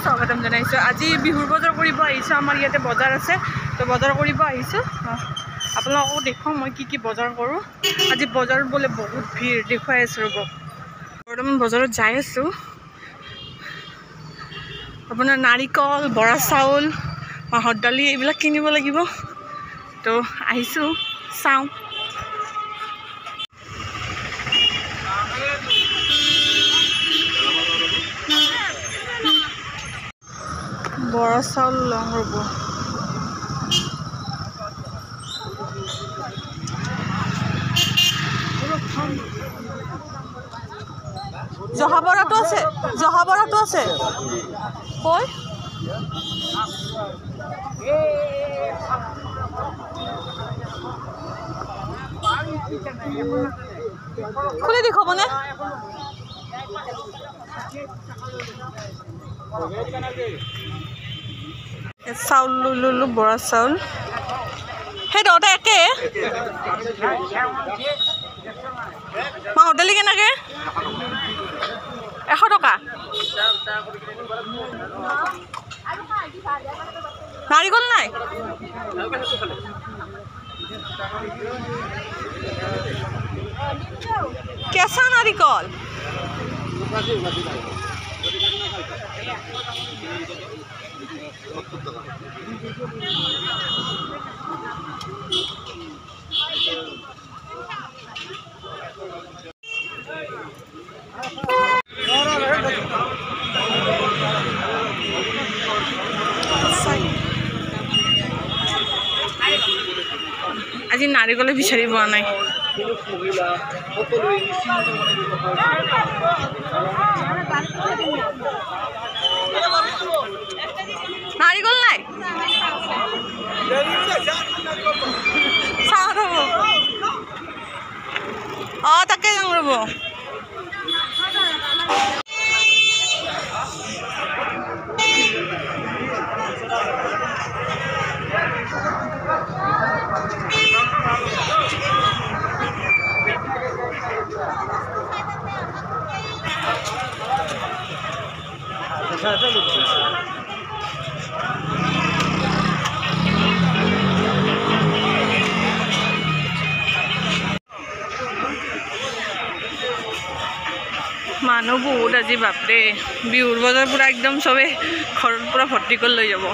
স্বাগতম জনাইছোঁ। আজি বিহুৰ বজাৰ কৰিব আহিছোঁ। আমাৰ ইয়াতে বজাৰ আছে, তো বজাৰ কৰিব আহিছোঁ। আপোনালোকক দেখুৱাম মই কি কি বজাৰ কৰোঁ। আজি বজাৰত বোলে বহুত ভিৰ, দেখুৱাই আছোঁ ৰ'ব। বৰ্তমান বজাৰত যাই আছোঁ। আপোনাৰ নাৰিকল, বৰা চাউল, মাহৰ দালি এইবিলাক কিনিব লাগিব, তো আহিছোঁ চাওঁ। বৰা চাউল লওঁ ৰ'ব। জহা বৰাটো আছে, জহা বৰাটো আছে কৈ? খুলি দি হ'বনে? চাউল লৈ ল'লোঁ, বৰা চাউল। সেই দহটা একে। মাহৰ দালি কেনেকৈ? 100 টকা। নাৰিকল নাই? কেঁচা নাৰিকল। আজি নাৰিকলে বিচাৰি পোৱা নাই। নাৰিকল নাই? চাওঁ ৰ'ব। অঁ, তাকে যাওঁ ৰ'ব। মানুহ বহুত আজি, বাপৰে। বিহুৰ বজাৰ পূৰা একদম চবে ঘৰত পূৰা ভৰ্তি কৰি লৈ যাব।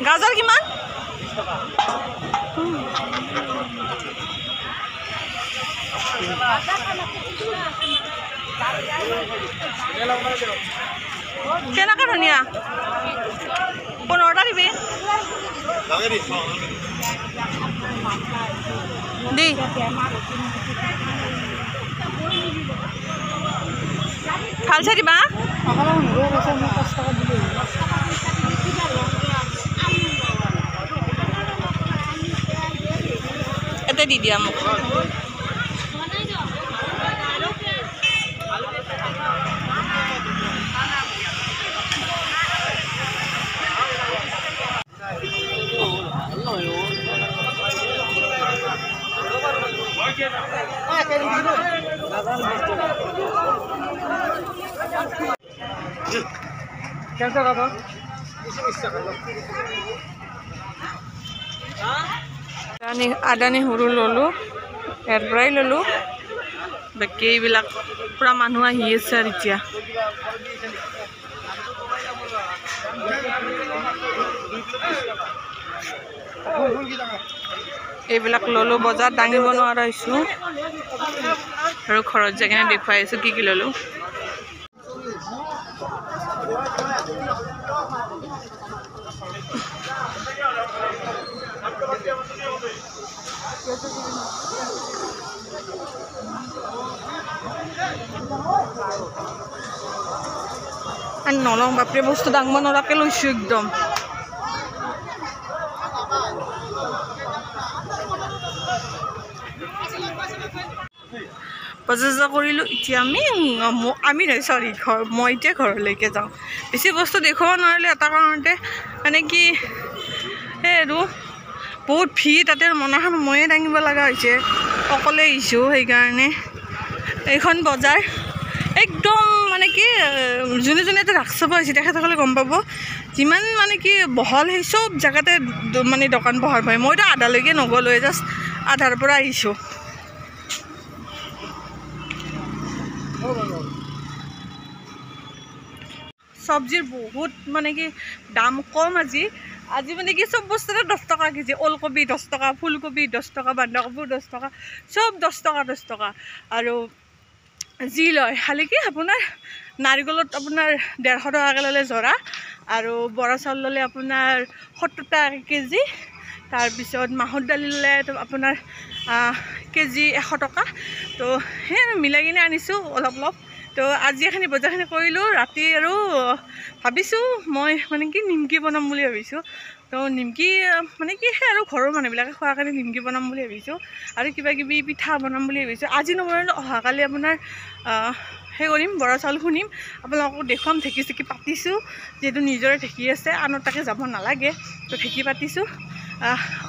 গাজৰ কিমান? কেনেকুৱা ধুনীয়া। 15টা দিবি দি। ভাল চাই দিবা। এটা দি দিয়া মোক। আদা নহৰু ল'লোঁ, ইয়াৰ পৰাই ল'লোঁ। বাকী এইবিলাক পূৰা মানুহ আহি আছে আৰু এতিয়া। এইবিলাক ল'লোঁ, বজাৰ দাঙিব নোৱাৰা হৈছোঁ। আৰু ঘৰত যাই কিনে দেখুৱাই আছোঁ কি কি ল'লোঁ। নলওঁ বাপৰে, বস্তু দাঙব নোৱাৰাকৈ লৈছোঁ একদম। বজাৰ চজাৰ কৰিলোঁ। এতিয়া আমি আমি নহয় চৰি ঘৰ মই এতিয়া ঘৰলৈকে যাওঁ। বেছি বস্তু দেখুৱাব নোৱাৰিলোঁ এটা কাৰণতে, মানে কি সেই আৰু বহুত ভিৰ, তাতে মনাখন ময়ে দাঙিব লগা হৈছে, অকলে আহিছোঁ সেইকাৰণে। এইখন বজাৰ একদম মানে কি যোনে যোনে ইয়াতে ৰাস চাব আহিছে তেখেতসকলে গম পাব, যিমান মানে কি বহল সেই চব জেগাতে মানে দোকান পোহাৰ পায়। মইতো আধালৈকে নগ'লোৱে, জাষ্ট আধাৰ পৰা আহিছোঁ। চব্জিৰ বহুত মানে কি দাম কম আজি। আজি মানে কি চব বস্তুতে 10 টকা কেজি। ওলকবি 10 টকা, ফুলকবি 10 টকা, বন্ধাকবিও 10 টকা, চব 10 টকা 10 টকা। আৰু যি লয় খালি কি আপোনাৰ নাৰিকলত আপোনাৰ 150 টকাকৈ ল'লে জৰা, আৰু বৰা চাউল ল'লে আপোনাৰ 70 টকা কেজি, তাৰপিছত মাহৰ দালি ল'লে আপোনাৰ কেজি 100 টকা। তো সেই মিলাই কিনে আনিছোঁ অলপ অলপ। তো আজি এইখিনি বজাৰখিনি কৰিলোঁ। ৰাতি আৰু ভাবিছোঁ মই মানে কি নিমকি বনাম বুলি ভাবিছোঁ। তো নিমকি মানে কি সেই আৰু ঘৰৰ মানুহবিলাকে খোৱাৰ কাৰণে নিমকি বনাম বুলি ভাবিছোঁ, আৰু কিবা কিবি পিঠা বনাম বুলি ভাবিছোঁ। আজি নবনালেও অহাকালি আপোনাৰ সেই কৰিম, বৰা চাউল খুন্দিম, আপোনালোকক দেখুৱাম। ঢেঁকী চেকি পাতিছোঁ, যিহেতু নিজৰে ঢেঁকী আছে, আনৰ তাকে যাব নালাগে, তো ঢেঁকী পাতিছোঁ।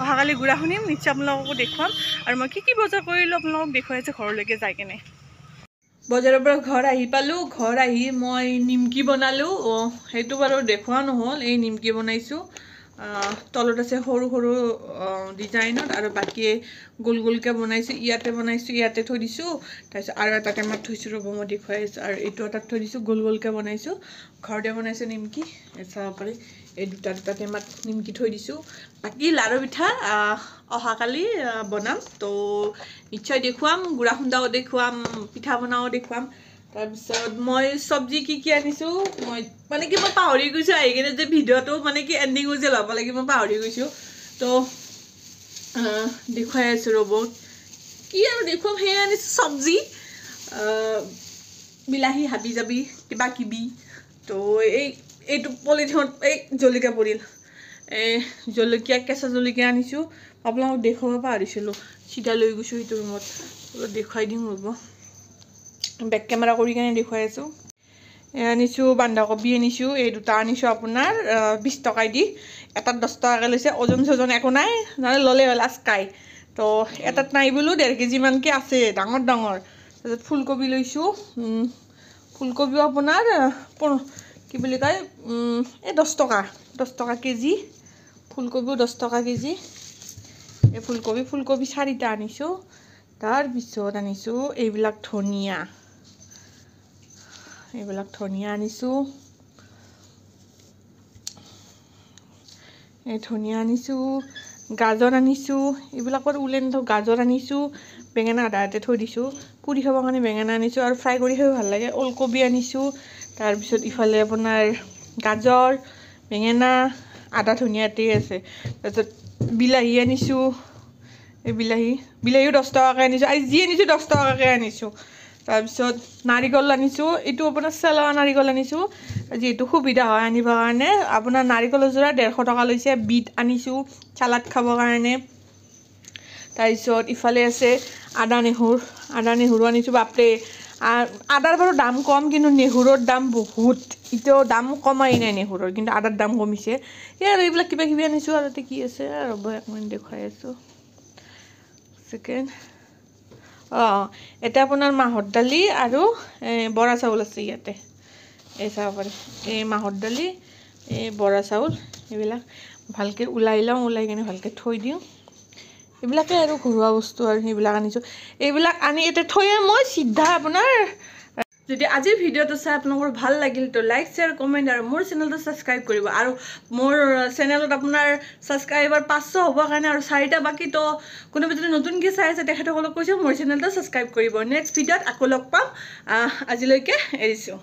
অহাকালি গুড়া খুন্দিম, নিশ্চয় আপোনালোককো দেখুৱাম। আৰু মই কি কি বজাৰ কৰিলোঁ আপোনালোকক দেখুৱাই আছোঁ ঘৰলৈকে যাই কেনে। বজাৰৰ পৰা ঘৰ আহি পালোঁ। ঘৰ আহি মই নিমকি বনালোঁ, সেইটো বাৰু দেখুওৱা নহ'ল। এই নিমকি বনাইছোঁ, তলত আছে সৰু সৰু ডিজাইনত, আৰু বাকী গোল গোলকৈ বনাইছোঁ। ইয়াতে বনাইছোঁ, ইয়াতে থৈ দিছোঁ। তাৰপিছত আৰু এটা টেমাত থৈছোঁ, ৰ'ব মই দেখুৱাই আছোঁ। আৰু এইটো এটাত থৈ দিছোঁ, গোল গোলকৈ বনাইছোঁ, ঘৰতে বনাইছোঁ নিমকি। চাব পাৰি এই দুটা দুটা টেমাত নিমকি থৈ দিছোঁ। বাকী লাড়ু পিঠা অহাকালি বনাম, তো নিশ্চয় দেখুৱাম, গুড়া খুন্দাও দেখুৱাম, পিঠা বনাও দেখুৱাম। তাৰপিছত মই চব্জি কি কি আনিছোঁ, মই মানে কি মই পাহৰি গৈছোঁ আহি কিনে যে ভিডিঅ'টো মানে কি এণ্ডিঙো যে ল'ব লাগিব মই পাহৰি গৈছোঁ। তো দেখুৱাই আছোঁ ৰ'ব কি আৰু দেখুৱাম। সেয়ে আনিছোঁ চব্জি, বিলাহী, হাবি জাবি কিবা কিবি। তো এইটো পলিথিনত এই জলকীয়া পৰিল, এই জলকীয়া, কেঁচা জলকীয়া আনিছোঁ। আপোনালোকক দেখুৱাব পাহৰিছিলোঁ, চিধা লৈ গৈছোঁ সেইটো ৰুমত, অলপ দেখুৱাই দিওঁ ৰ'ব, বেক কেমেৰা কৰি কেনে দেখুৱাই আছোঁ। আনিছোঁ বন্ধাকবি আনিছোঁ, এই দুটা আনিছোঁ আপোনাৰ 20 টকাই দি, এটাত 10 টকাকৈ লৈছে। ওজন চজন একো নাই, নহ'লে ল'লে হ'ল আচকাই। তো এটাত নাই বোলো 1.5 কেজিমানকৈ আছে, ডাঙৰ ডাঙৰ। তাৰপিছত ফুলকবি লৈছোঁ, ফুলকবিও আপোনাৰ কি বুলি কয় এই 10 টকা, 10 টকা কেজি। ফুলকবিও 10 টকা কেজি। এই ফুলকবি ফুলকবি 4টা আনিছোঁ। তাৰপিছত আনিছোঁ এইবিলাক ধনিয়া, এইবিলাক ধনিয়া আনিছোঁ, এই ধনিয়া আনিছোঁ, গাজৰ আনিছোঁ, এইবিলাকৰ ওলাই নথওঁ, গাজৰ আনিছোঁ, বেঙেনা আধা আধা থৈ দিছোঁ, পুৰি খাবৰ কাৰণে বেঙেনা আনিছোঁ, আৰু ফ্ৰাই কৰি খাই ভাল লাগে। ওলকবি আনিছোঁ, তাৰপিছত ইফালে আপোনাৰ গাজৰ, বেঙেনা, আদা ধনিয়া ইয়াতেই আছে। তাৰপিছত বিলাহী আনিছোঁ, এই বিলাহী, বিলাহীও 10 টকাকৈ আনিছোঁ, আজি যি আনিছোঁ 10 টকাকৈ আনিছোঁ। তাৰপিছত নাৰিকল আনিছোঁ, এইটো আপোনাৰ চেলোৱা নাৰিকল আনিছোঁ, যিহেতু সুবিধা হয় আনিবৰ কাৰণে। আপোনাৰ নাৰিকলৰ যোৰা 150 টকা লৈছে। বিট আনিছোঁ চালাড খাবৰ কাৰণে। তাৰপিছত ইফালে আছে আদা নহৰু, আদা নহৰু আনিছোঁ। বাপৰে, আদাৰ বাৰু দাম কম, কিন্তু নহৰুৰ দাম বহুত। এতিয়াও দাম কমাই নাই নহৰুৰ, কিন্তু আদাৰ দাম কমিছে। এই আৰু এইবিলাক কিবা কিবি আনিছোঁ। আৰু তাতে কি আছে ৰ'ব এক মিনিট দেখুৱাই আছোঁ, ছেকেণ্ড। অঁ, এতিয়া আপোনাৰ মাহৰ দালি আৰু বৰা চাউল আছে ইয়াতে, এই চাব পাৰে। এই মাহৰ দালি, এই বৰা চাউল, এইবিলাক ভালকৈ ওলাই লওঁ, ওলাই কিনে ভালকৈ থৈ দিওঁ। এইবিলাকে আৰু ঘৰুৱা বস্তু আৰু সেইবিলাক আনিছোঁ। এইবিলাক আনি এতিয়া থৈয়ে মই চিধা আপোনাৰ যদি আজিৰ ভিডিঅ'টো চাই আপোনালোকৰ ভাল লাগিল তো লাইক, শ্বেয়াৰ, কমেণ্ট আৰু মোৰ চেনেলটো ছাবস্ক্ৰাইব কৰিব। আৰু মোৰ চেনেলত আপোনাৰ ছাবস্ক্ৰাইবাৰ 500 হ'বৰ কাৰণে আৰু 4টা বাকী, তো কোনোবা যদি নতুনকৈ চাই আছে তেখেতসকলক কৈছোঁ মোৰ চেনেলটো ছাবস্ক্ৰাইব কৰিব। নেক্সট ভিডিঅ'ত আকৌ লগ পাম, আজিলৈকে এৰিছোঁ।